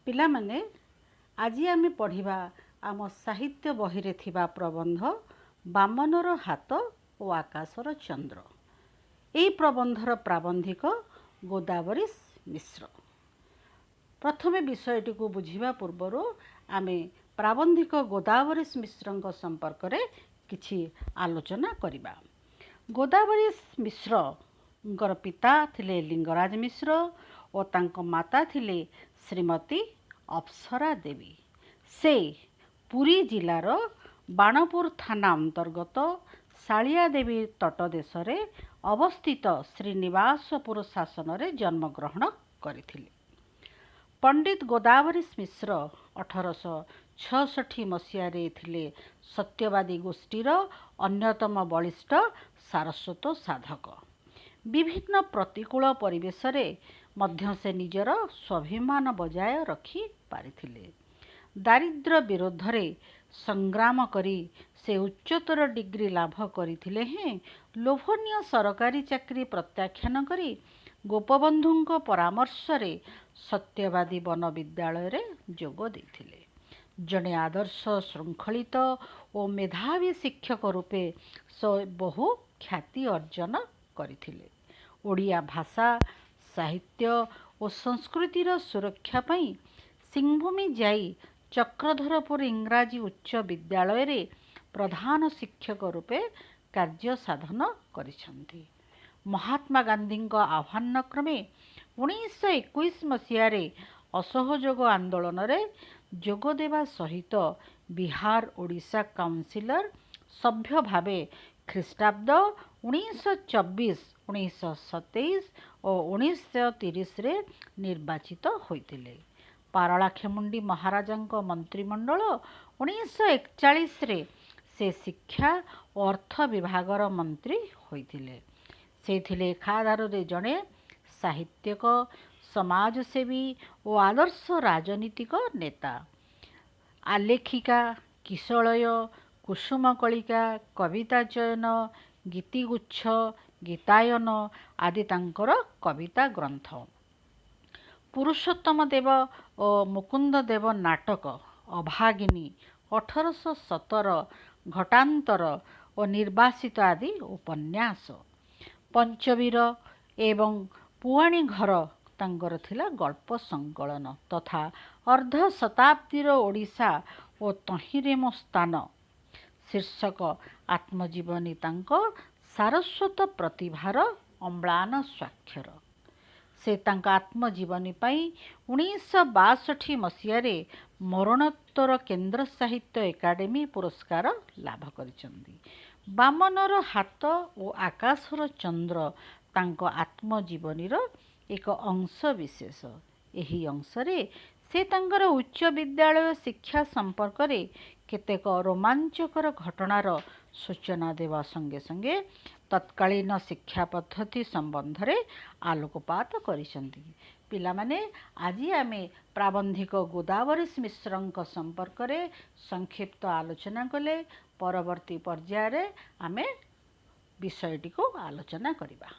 ପିଲାମାନେ, ଆଜି ଆମେ ପଢ଼ିବା ଆମ ସାହିତ୍ୟ ବହିରେ ଥିବା ପ୍ରବନ୍ଧ ବାମନର ହାତ ଓ ଆକାଶର ଚନ୍ଦ୍ର। ଏହି ପ୍ରବନ୍ଧର ପ୍ରାବନ୍ଧିକ ଗୋଦାବରୀଶ ମିଶ୍ର। ପ୍ରଥମେ ବିଷୟଟିକୁ ବୁଝିବା ପୂର୍ବରୁ ଆମେ ପ୍ରାବନ୍ଧିକ ଗୋଦାବରୀଶ ମିଶ୍ରଙ୍କ ସମ୍ପର୍କରେ କିଛି ଆଲୋଚନା କରିବା। ଗୋଦାବରୀଶ ମିଶ୍ରଙ୍କର ପିତା ଥିଲେ ଲିଙ୍ଗରାଜ ମିଶ୍ର ଓ ତାଙ୍କ ମାତା ଥିଲେ ଶ୍ରୀମତୀ ଅପ୍ସରା ଦେବୀ। ସେ ପୁରୀ ଜିଲ୍ଲାର ବାଣପୁର ଥାନା ଅନ୍ତର୍ଗତ ଶାଳିଆ ଦେବୀ ତଟଦେଶରେ ଅବସ୍ଥିତ ଶ୍ରୀନିବାସପୁର ଶାସନରେ ଜନ୍ମଗ୍ରହଣ କରିଥିଲେ। ପଣ୍ଡିତ ଗୋଦାବରୀଶ ମିଶ୍ର 1866 ମସିହାରେ ଥିଲେ ସତ୍ୟବାଦୀ ଗୋଷ୍ଠୀର ଅନ୍ୟତମ ବଳିଷ୍ଠ ସାରସ୍ୱତ ସାଧକ। ବିଭିନ୍ନ ପ୍ରତିକୂଳ ପରିବେଶରେ ମଧ୍ୟ ସେ ନିଜର ସ୍ୱାଭିମାନ ବଜାୟ ରଖି ପାରିଥିଲେ। ଦାରିଦ୍ର୍ୟ ବିରୋଧରେ ସଂଗ୍ରାମ କରି ସେ ଉଚ୍ଚତର ଡିଗ୍ରୀ ଲାଭ କରିଥିଲେ ହେଁ ଲୋଭନୀୟ ସରକାରୀ ଚାକିରି ପ୍ରତ୍ୟାଖ୍ୟାନ କରି ଗୋପବନ୍ଧୁଙ୍କ ପରାମର୍ଶରେ ସତ୍ୟବାଦୀ ବନ ବିଦ୍ୟାଳୟରେ ଯୋଗ ଦେଇଥିଲେ। ଜଣେ ଆଦର୍ଶ, ଶୃଙ୍ଖଳିତ ଓ ମେଧାବୀ ଶିକ୍ଷକ ରୂପେ ସେ ବହୁ ଖ୍ୟାତି ଅର୍ଜନ କରିଥିଲେ। ଓଡ଼ିଆ ଭାଷା, ସାହିତ୍ୟ ଓ ସଂସ୍କୃତିର ସୁରକ୍ଷା ପାଇଁ ସିଂଭୂମି ଯାଇ ଚକ୍ରଧରପୁର ଇଂରାଜୀ ଉଚ୍ଚ ବିଦ୍ୟାଳୟରେ ପ୍ରଧାନ ଶିକ୍ଷକ ରୂପେ କାର୍ଯ୍ୟ ସାଧନ କରିଛନ୍ତି। ମହାତ୍ମା ଗାନ୍ଧୀଙ୍କ ଆହ୍ୱାନ କ୍ରମେ 1921 ମସିହାରେ ଅସହଯୋଗ ଆନ୍ଦୋଳନରେ ଯୋଗଦେବା ସହିତ ବିହାର ଓଡ଼ିଶା କାଉନସିଲର ସଭ୍ୟ ଭାବେ ଖ୍ରୀଷ୍ଟାବ୍ଦ 1924, 1927 ଓ 1930ରେ ନିର୍ବାଚିତ ହୋଇଥିଲେ। ପାରଳାଖେମୁଣ୍ଡି ମହାରାଜାଙ୍କ ମନ୍ତ୍ରିମଣ୍ଡଳ 1941ରେ ସେ ଶିକ୍ଷା ଓ ଅର୍ଥ ବିଭାଗର ମନ୍ତ୍ରୀ ହୋଇଥିଲେ। ସେ ଥିଲେ ଏକାଧାରରେ ଜଣେ ସାହିତ୍ୟିକ, ସମାଜସେବୀ ଓ ଆଦର୍ଶ ରାଜନୀତିକ ନେତା। ଆଲେଖିକା, କିଶଳୟ, କୁସୁମକଳିକା, କବିତା ଚୟନ, ଗୀତିଗୁଚ୍ଛ, ଗୀତାୟନ ଆଦି ତାଙ୍କର କବିତା ଗ୍ରନ୍ଥ। ପୁରୁଷୋତ୍ତମ ଦେବ ଓ ମୁକୁନ୍ଦ ଦେବ ନାଟକ ଅଭାଗିନୀ, 1817, ଘଟାନ୍ତର ଓ ନିର୍ବାସିତ ଆଦି ଉପନ୍ୟାସ। ପଞ୍ଚବୀର ଏବଂ ପୁଆଣି ଘର ତାଙ୍କର ଥିଲା ଗଳ୍ପ ସଂକଳନ ତଥା ଅର୍ଦ୍ଧ ଶତାବ୍ଦୀର ଓଡ଼ିଶା ଓ ତହିଁରେ ମୋ ସ୍ଥାନ ଶୀର୍ଷକ ଆତ୍ମଜୀବନୀ ତାଙ୍କ ସାରସ୍ୱତ ପ୍ରତିଭାର ଅମ୍ଳାନ ସ୍ୱାକ୍ଷର। ସେ ତାଙ୍କ ଆତ୍ମଜୀବନୀ ପାଇଁ 1962 ମସିହାରେ ମରଣୋତ୍ତର କେନ୍ଦ୍ର ସାହିତ୍ୟ ଏକାଡେମୀ ପୁରସ୍କାର ଲାଭ କରିଛନ୍ତି। ବାମନର ହାତ ଓ ଆକାଶର ଚନ୍ଦ୍ର ତାଙ୍କ ଆତ୍ମଜୀବନୀର ଏକ ଅଂଶ ବିଶେଷ। ଏହି ଅଂଶରେ ସେ ତାଙ୍କର ଉଚ୍ଚ ବିଦ୍ୟାଳୟ ଶିକ୍ଷା ସମ୍ପର୍କରେ କେତେକ ରୋମାଞ୍ଚକର ଘଟଣାର ସୂଚନା ଦେବା ସଙ୍ଗେ ସଙ୍ଗେ ତତ୍କାଳୀନ ଶିକ୍ଷା ପଦ୍ଧତି ସମ୍ବନ୍ଧରେ ଆଲୋକପାତ କରିଛନ୍ତି। ପିଲାମାନେ, ଆଜି ଆମେ ପ୍ରାବନ୍ଧିକ ଗୋଦାବରୀଶ ମିଶ୍ରଙ୍କ ସମ୍ପର୍କରେ ସଂକ୍ଷିପ୍ତ ଆଲୋଚନା କଲେ। ପରବର୍ତ୍ତୀ ପର୍ଯ୍ୟାୟରେ ଆମେ ବିଷୟଟିକୁ ଆଲୋଚନା କରିବା।